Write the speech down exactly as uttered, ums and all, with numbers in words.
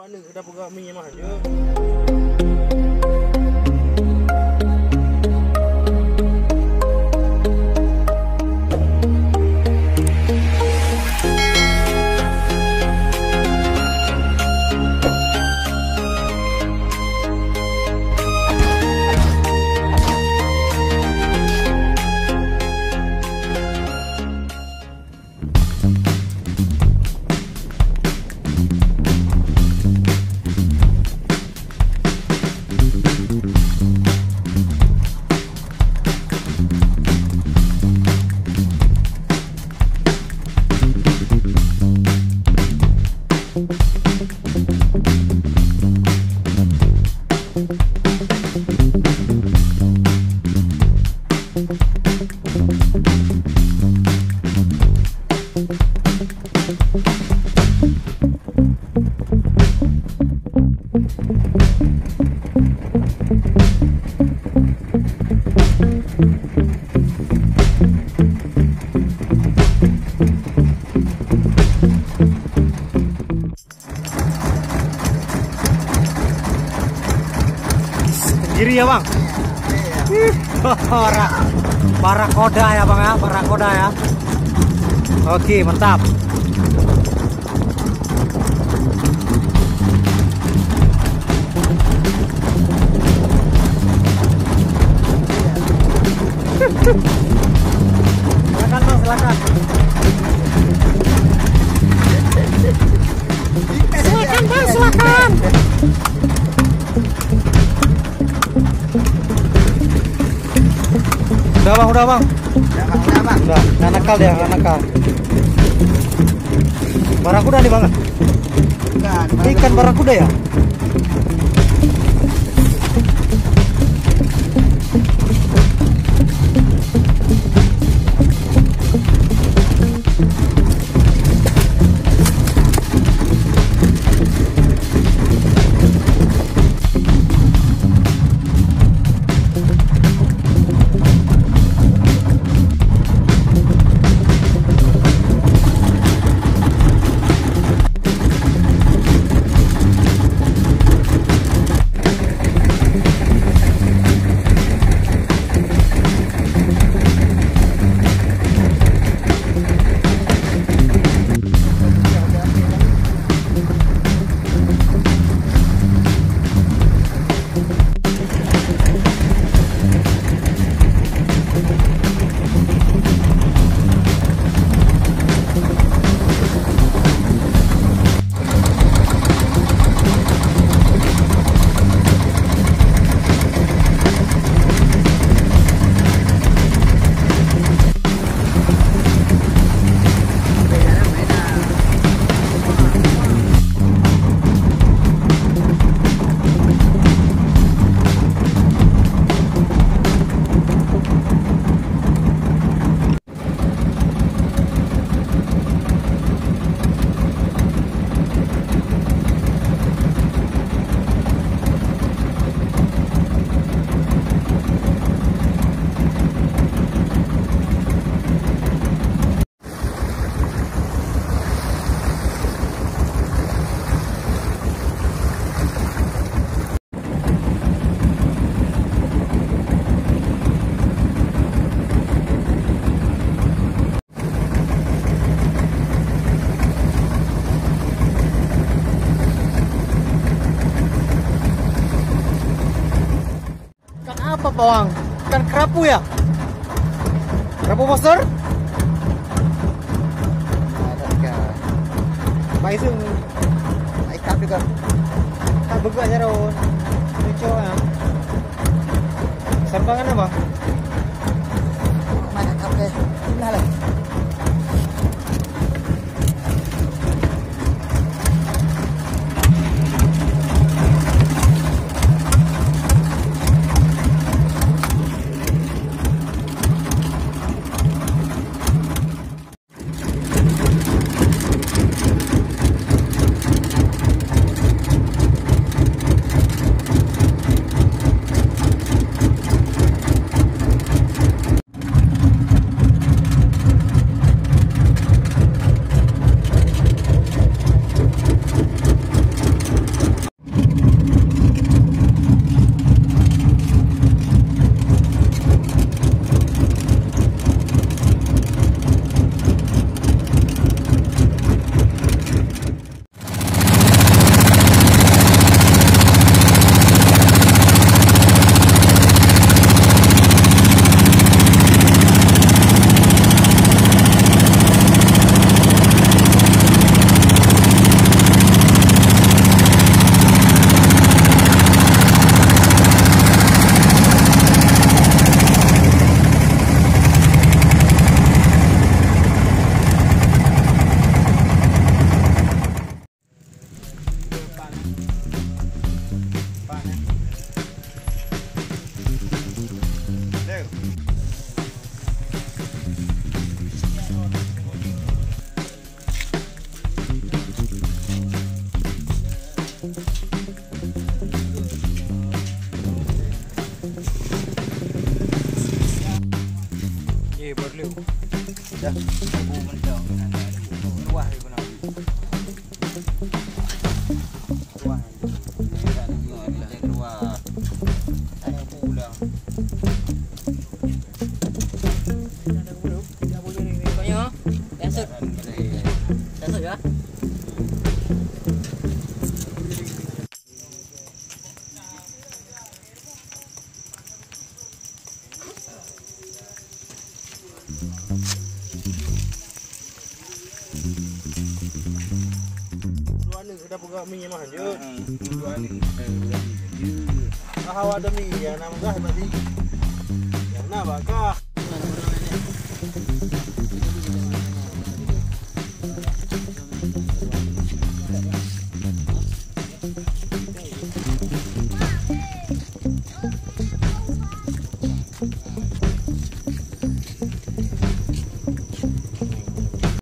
Mana kita peugah mi mah je. Tenggiri ya, Bang? Ih, bara-, barakoda ya, Bang, ya? Barakoda ya. Oke, mantap. Silakan, Bang, silakan. Silakan, Bang, silakan. Udah, Bang, udah, Bang. Udah, Bang, udah, Bang. Udah, nggak nakal dia, nggak nakal. Barakuda nih, Bang. Bukan, ikan barakuda ya? Ikan apa, Bang? Ikan kerapu ya? Kerapu monster? Ada ikan. Bai sung. Ikan juga. Tak beugah jaroe. Lucu ya. Sampangan apa? Mana kau ke? Mana lah? Dah. Aku mentang. Luah dia pernah. Luah. Luah. Aku pulang. Pokoknya, biasa. Biasa ya. Dua ni kita peugah mi mah, jeuet. Dua ni. Ah, awak demi ya, nama gah tadi. Ya, na bakah.